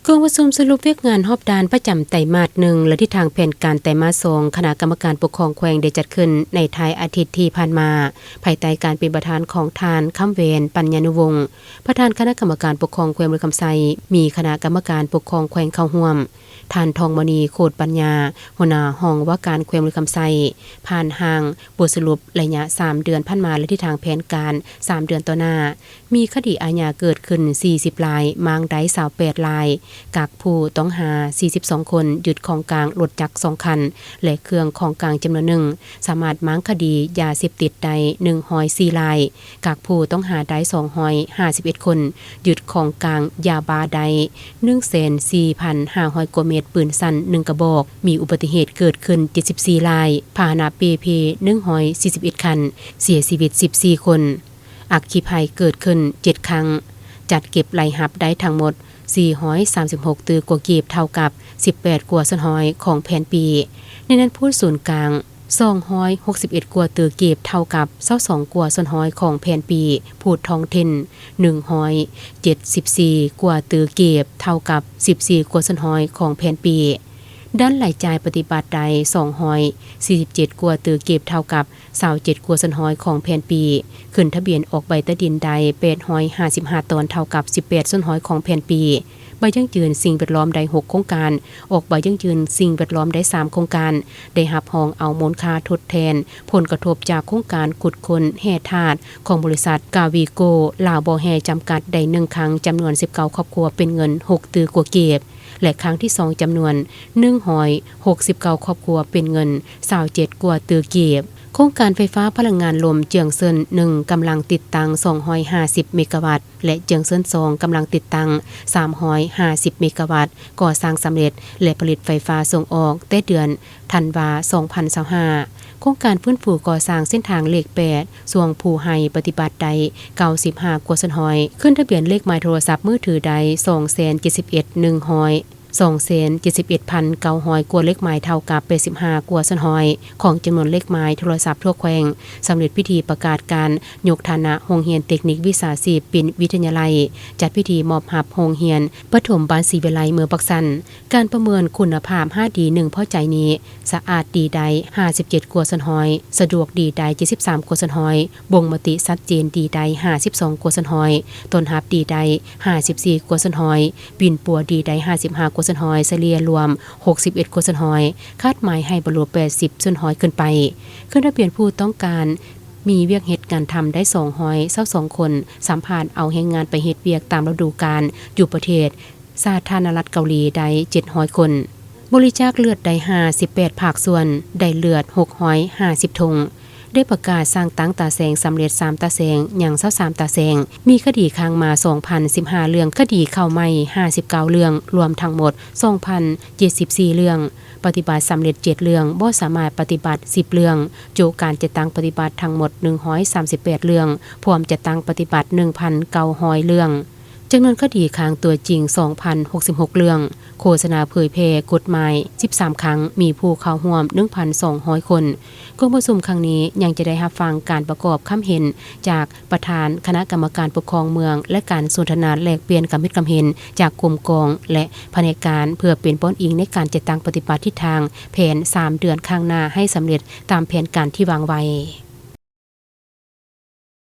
ກອງປະຊຸມສະຫຼຸບວຽກງານຮອບດ້ານປະຈຳໄຕມາດໜຶ່ງ ແລະ ທິດທາງແຜນການໄຕມາດສອງ ຄະນະກຳມະການປົກຄອງແຂວງໄດ້ຈັດຂຶ້ນໃນທ້າຍອາທິດທີ່ຜ່ານມາ, ພາຍໃຕ້ການເປັນປະທານຂອງທ່ານ ຄຳແຫວນ ປັນຍານຸວົງ ປະທານຄະນະກຳມະການປົກຄອງແຂວງບໍລິຄຳໄຊ, ມີຄະນະກຳມະການປົກຄອງແຂວງເຂົ້າຮ່ວມ, ທ່ານ ທອງມະນີ ໂຄດປັນຍາ ຫົວໜ້າຫ້ອງວ່າການແຂວງບໍລິຄຳໄຊ, ຜ່ານຮ່າງບົດສະຫຼຸບໄລຍະສາມເດືອນຜ່ານມາ ແລະ ທິດທາງແຜນການສາມເດືອນຕໍ່ໜ້າ. ມີຄະດີອາຍາເກີດຂຶ້ນສີ່ສິບລາຍ, ມ້າງໄດ້ຊາວແປດລາຍ, ກັກຜູ້ຕ້ອງຫາສີ່ສິບສອງຄົນ, ຍຶດຂອງກາງລົດຈັກສອງຄັນ ແລະ ເຄື່ອງຂອງກາງຈຳນວນໜຶ່ງ, ສາມາດມ້າງຄະດີຢາເສບຕິດໄດ້ໜຶ່ງຮ້ອຍສີ່ລາຍ, ກັກຜູ້ຕ້ອງຫາໄດ້ສອງຮ້ອຍຫ້າສິບເອັດຄົນ, ຍຶດຂອງກາງຢາບ້າໄດ້ໜຶ່ງແສນສີ່ພັນຫ້າຮ້ອຍກວ່າເມັດ, ປືນສັ້ນໜຶ່ງກະບອກ, ມີອຸບັດຕິເຫດເກີດຂຶ້ນເຈັດສິບສີ່ລາຍ, ພາຫະນະເປ່ເພໜຶ່ງຮ້ອຍສີ່ສິບເອັດຄັນ, ເສຍຊີວິດສິບສີ່ຄົນ. ອັກຄີໄພເກີດຂຶ້ນເຈັດຄັ້ງ, ຈັດເກັບລາຍຮັບໄດ້ທັງໝົດສີ່ຮ້ອຍສາມສິບຫົກຕື້ກວ່າກີບ, ເທົ່າກັບສິບແປດກວ່າສ່ວນຮ້ອຍຂອງແຜນປີ. ໃນນັ້ນພູດສູນກາງສອງຮ້ອຍຫົກສິບເອັດກວ່າຕື້ກີບ, ເທົ່າກັບຊາວສອງກວ່າສ່ວນຮ້ອຍຂອງແຜນປີ, ພູດທ້ອງຖິ່ນໜຶ່ງຮ້ອຍເຈັດສິບສີ່ກວ່າຕື້ກີບ, ເທົ່າກັບສິບສີ່ກວ່າສ່ວນຮ້ອຍຂອງແຜນປີ. ດ້ານລາຍຈ່າຍປະຕິບັດໄດ້ສອງຮ້ອຍສີ່ສິບເຈັດກວ່າຕື້ກີບ, ເທົ່າກັບຊາວເຈັດກວ່າສ່ວນຮ້ອຍຂອງແຜນປີ. ຂຶ້ນທະບຽນອອກໃບຕາດິນໄດ້ແປດຮ້ອຍຫ້າສິບຫ້າຕອນ, ເທົ່າກັບສິບແປດສ່ວນຮ້ອຍຂອງແຜນປີ. ໃບຢັ້ງຢືນສິ່ງແວດລ້ອມໄດ້ຫົກໂຄງການ, ອອກໃບຢັ້ງຢືນສິ່ງແວດລ້ອມໄດ້ສາມໂຄງການ, ໄດ້ຮັບຮອງເອົາມູນຄ່າທົດແທນຜົນກະທົບຈາກໂຄງການຂຸດຄົ້ນແຮ່ທາດຂອງບໍລິສັດກາວີໂກ ລາວບໍ່ແຮ່ ຈຳກັດ ໄດ້ໜຶ່ງຄັ້ງ, ຈຳນວນສິບເກົ້າຄອບຄົວ, ເປັນເງິນຫົກຕື້ກວ່າກີບ. ແລະ ຄັ້ງທີສອງ ຈຳນວນໜຶ່ງຮ້ອຍຫົກສິບເກົ້າຄອບຄົວ, ເປັນເງິນຊາວເຈັດກວ່າຕື້ກີບ. ໂຄງການໄຟຟ້າພະລັງງານລົມເຈືອງເຊິນໜຶ່ງ ກຳລັງຕິດຕັ້ງສອງຮ້ອຍຫ້າສິບເມກາວັດ ແລະ ເຈືອງເຊິນສອງ ກຳລັງຕິດຕັ້ງສາມຮ້ອຍຫ້າສິບເມກາວັດ, ກໍ່ສ້າງສຳເລັດ ແລະ ຜະລິດໄຟຟ້າສົ່ງອອກແຕ່ເດືອນທັນວາ ສອງພັນຊາວຫ້າ. ໂຄງການຟື້ນຟູກໍ່ສ້າງເສັ້ນທາງເລກແປດ ຊ່ວງພູໄຮ ປະຕິບັດໄດ້ເກົ້າສິບຫ້າກວ່າສ່ວນຮ້ອຍ, ຂຶ້ນທະບຽນເລກໝາຍໂທລະສັບມືຖືໄດ້ສອງແສນເຈັດສິບເອັດໜຶ່ງຮ້ອຍ ສອງແສນເຈັດສິບເອັດພັນເກົ້າຮ້ອຍກວ່າເລກໝາຍ, ເທົ່າກັບແປດສິບຫ້າກວ່າສ່ວນຮ້ອຍຂອງຈຳນວນເລກໝາຍໂທລະສັບທົ່ວແຂວງ, ສຳເລັດພິທີປະກາດການຍົກຖານະໂຮງຮຽນເຕັກນິກວິຊາຊີບປິນວິທະຍາໄລ, ຈັດພິທີມອບຮັບໂຮງຮຽນປະຖົມບ້ານສີວິໄລເມືອງປາກຊັນ. ການປະເມີນຄຸນນະພາບຫ້າດີໜຶ່ງພໍໃຈນີ້, ສະອາດດີໄດ້ຫ້າສິບເຈັດກວ່າສ່ວນຮ້ອຍ, ສະດວກດີໄດ້ເຈັດສິບສາມກວ່າສ່ວນຮ້ອຍ, ບົ່ງມະຕິຊັດເຈນດີໄດ້ຫ້າສິບສອງກວ່າສ່ວນຮ້ອຍ, ຕ້ອນຮັບດີໄດ້ຫ້າສິບສີ່ກວ່າສ່ວນຮ້ອຍ, ປິ່ນປົວດີໄດ້ຫ້າສິບຫ້າກວ່າສ່ວນຮ້ອຍ, ສະເລ່ຍລວມຫົກສິບເອັດກວ່າສ່ວນຮ້ອຍ, ຄາດໝາຍໃຫ້ບັນລຸແປດສິບສ່ວນຮ້ອຍຂຶ້ນໄປ. ຂຶ້ນທະບຽນຜູ້ຕ້ອງການມີວຽກເຮັດງານທຳໄດ້ສອງຮ້ອຍຊາວສອງຄົນ, ສຳພາດເອົາແຮງງານໄປເຮັດວຽກຕາມລະດູການຢູ່ປະເທດ ສາທາລະນະລັດເກົາຫຼີໄດ້ເຈັດຮ້ອຍຄົນ. ບໍລິຈາກເລືອດໄດ້ຫ້າສິບແປດພາກສ່ວນ, ໄດ້ເລືອດຫົກຮ້ອຍຫ້າສິບຖົງ. ໄດ້ປະກາດສ້າງຕັ້ງຕາແສງສຳເລັດສາມຕາແສງ, ຍັງຊາວສາມຕາແສງ. ມີຄະດີຄ້າງມາສອງພັນສິບຫ້າເລື່ອງ, ຄະດີເຂົ້າໃໝ່ຫ້າສິບເກົ້າເລື່ອງ, ລວມທັງໝົດສອງພັນເຈັດສິບສີ່ເລື່ອງ. ປະຕິບັດສຳເລັດເຈັດເລື່ອງ, ບໍ່ສາມາດປະຕິບັດສິບເລື່ອງ. ໂຈະການຈັດຕັ້ງປະຕິບັດທັງໝົດໜຶ່ງຮ້ອຍສາມສິບແປດເລື່ອງ, ພວມຈັດຕັ້ງປະຕິບັດໜຶ່ງພັນເກົ້າຮ້ອຍເລື່ອງ. ຈຳນວນຄະດີຄ້າງຕົວຈິງສອງພັນຫົກສິບຫົກເລື່ອງ, ໂຄສະນາເຜີຍແຜ່ກົດໝາຍສິບສາມຄັ້ງ, ມີຜູ້ເຂົ້າຮ່ວມໜຶ່ງພັນສອງຮ້ອຍຄົນ. ກອງປະຊຸມຄັ້ງນີ້ຍັງຈະໄດ້ຮັບຟັງການປະກອບຄຳເຫັນຈາກປະທານຄະນະກຳມະການປົກຄອງເມືອງ ແລະ ການສົນທະນາແລກປ່ຽນຄຳເຫັນຄຳເຫັນຈາກກົມກອງ ແລະ ພະແນກການ ເພື່ອເປັນບ່ອນອີງໃນການຈັດຕັ້ງປະຕິບັດທິດທາງແຜນສາມເດືອນຂ້າງໜ້າໃຫ້ສຳເລັດຕາມແຜນການທີ່ວາງໄວ້.